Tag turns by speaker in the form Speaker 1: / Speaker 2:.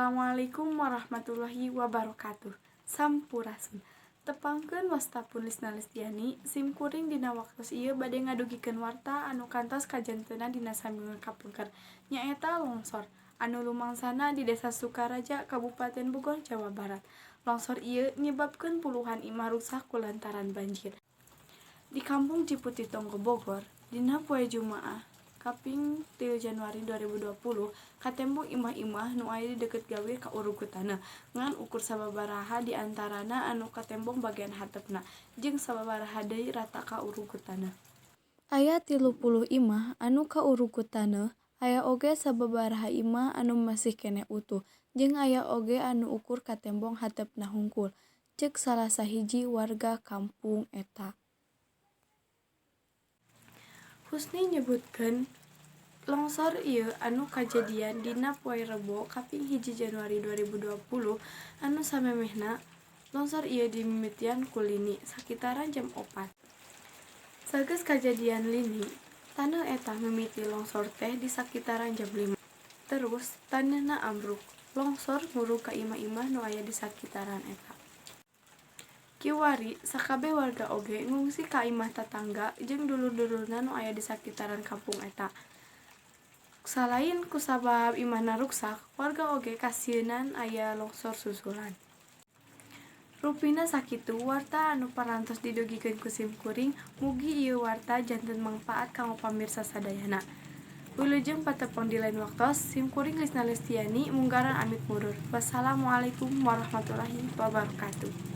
Speaker 1: Assalamualaikum warahmatullahi wabarakatuh. Sampurasun. Tepangkeun, wasta pun Lisna Listiani, sim kuring dina waktos ieu bade ngadugikeun warta anu kantos kajantenan dina saminggu kapungkur, nyaeta longsor anu lumangsana di Desa Sukaraja, Kabupaten Bogor, Jawa Barat. Longsor ieu nyebabkeun puluhan imah ruksak kulantaran banjir. Di Kampung Ciputih Tonggoh, Bogor, dina poe Jumaah kaping 3 Januari 2020, katembong imah-imah nu aya di deukeut gawir kaurug ku taneuh, ngan ukur sababaraha di antarana anu katembong bagian harepna jeung sababaraha deui rata kaurug ku taneuh. Aya 30 imah anu kaurug ku taneuh, aya oge sababaraha imah anu masih keneh utuh jeung aya oge anu ukur katembong harepna hungkul, ceuk salah sahiji warga kampung eta. Husni nyebutkeun, longsor ieu anu kajadian dina poe Rebo kaping 1 Januari 2020 anu samemehna longsor ieu dimimitian ku lini sakitaran jam 4. Sageus kajadian lini, taneuh eta mimiti longsor teh di sakitaran jam 5. Terus taneuhna ambruk, longsor ngurug ka imah-imah nu aya di sakitaran eta. Kiwari sakabeh warga oge ngungsi ka imah tatangga jeung dulur-dulurna nu aya di sakitaran kampung eta. Salain kusabab imahna ruksak, warga oge kasieunan aya longsor susulan. Rupina sakitu warta anu parantos didugikeun ku sim kuring, mugi ieu warta janten mangpaat kanggo pamirsa sadayana. Wilujeng patepang di lain waktos, sim kuring Lisna Listiani munggaran amit mundur. Wassalamualaikum warahmatullahi wabarakatuh.